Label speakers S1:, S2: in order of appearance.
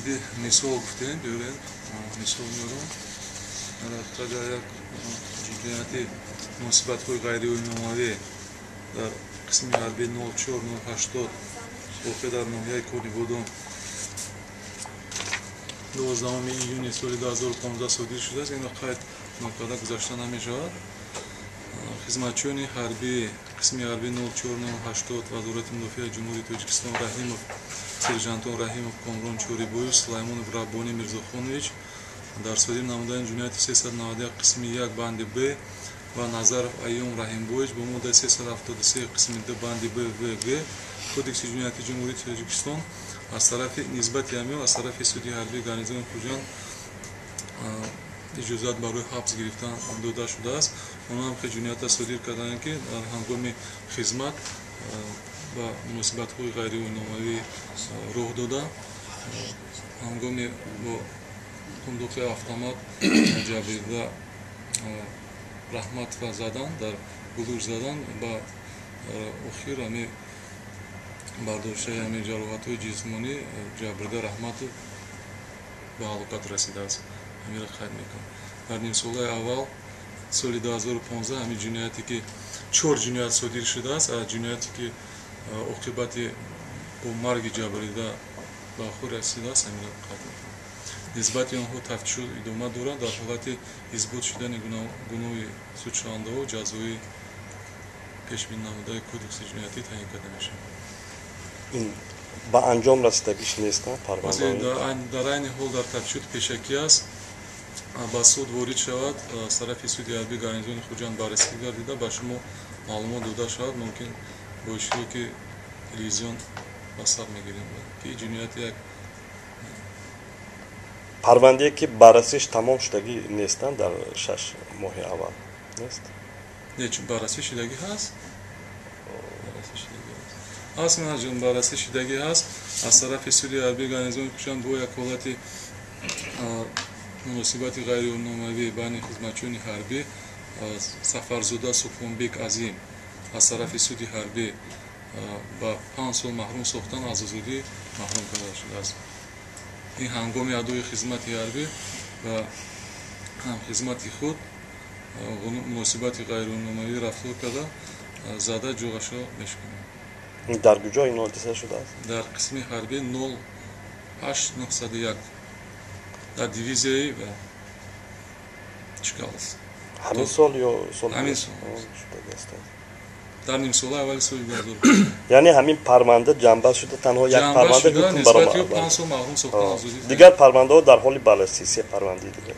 S1: Оиди мисол гуфтем, биёрем, мисол меорам. Дар як ҷинояти муносибатҳои ғайриӯйномавӣ дар қисми ҳарбии 04080 воқеъ дар ноҳияи Конибодом 12 июни соли 2015 содир шудааст. Инро қайд нокарда гузашта намешавад. Хизматчиёни ҳарбии қисми ҳарбии 04080 Вазорати мудофиаи Ҷумҳурии Тоҷикистон Раҳимов, сержантон Раҳимов Комрон Чорибоев, Сулаймонов Раббонӣ Мирзохонович дар содир намудани ҷинояти 391 қисми 1 банди Б ва Назаров Айём Раҳимбоевич бо моддаи 373 қисми 2 банди Б В Г Кодекси ҷиноятии Ҷумҳурии Тоҷикистон аз тарафи нисбати ҳамин аз тарафи суди ҳарбии гарнизони Хуҷанд иҷозат барои ҳабс гирифтан дода шудааст. Онҳо ҳам ҷиноятро содир карданд, ки дар ҳангоми хизмат ба муносибатҳои ғайриӯйномавӣ роҳ дода, ҳангоми бо хундуқи автомат ҷабрида Раҳматова задан, дар гулӯш задан, ба охир ҳами бардоштаи ҳамин ҷароҳатҳои ҷисмонӣ ҷабрида Раҳматов ба ҳалокат расидааст. Ҳаминро қайд мекунам. Дар нимсолаи аввал соли 2015 ҳамин ҷинояте ки 4 ҷиноят содир шудааст, аз ҷинояте ки оқибати бо марги ҷабрида ба охир расидааст, ҳаминро қайд мекунам. Нисбати онҳо тафтишот идома дорад. Дар ҳолати исбот шудани гуноҳи судшавандаҳо ҷазои пешбинӣ намудаи Кодекси ҷиноятӣ таъин карда мешавад.
S2: Ин ба анҷом расидагиш нест, парванда?
S1: Дар айни ҳол дар тафтишоти пешакӣ аст. Ба суд ворид шавад, аз тарафи суди ҳарбии гарнизони Хуҷанд баррасӣ гардида, ба шумо маълумот дода шавад. Мумкин бо иштироки телевизион ба сар мегирем, ки ҷинояти як
S2: парвандае ки баррасиш тамом шудагӣ нестанд дар 6 моҳи аввал нест?
S1: Не, чун баррасӣ шудагӣ ҳаст. Ҳаст, манаҷон, баррасӣ шудагӣ ҳаст. Аз тарафи суди ҳарбии гарнизони Хуҷанд бо як ҳолати муносибати ғайриӯйномавӣ байни хизматчиёни ҳарбӣ Сафарзода Субҳонбек Азим аз тарафи суди ҳарбӣ ба 5 сол маҳрум сохтан аз озодӣ маҳрум карда шудааст. Ин ҳангоми адои хизмати ҳарбӣ ва ҳамхизмати худ муносибати ғайриӯйномавӣ рафтор карда, зада ҷоғашро мешиканад.
S2: Дар куҷо ин ҳодиса шудааст?
S1: Дар қисми ҳарбии 08901 дар дивизияи Чкалов.
S2: Ҳамин сол ё сол?
S1: Ҳамин сол. Дар нимсолаи аввали соли 2000.
S2: Яъне ҳамин парванда ҷанбаст шуда, танҳо як парванда
S1: ҳукм баромад. 5 сол маҳрум сохтан аз озодӣ.
S2: Дигар парвандаҳо дар ҳоли баррасӣ, 3 парвандаи дигар.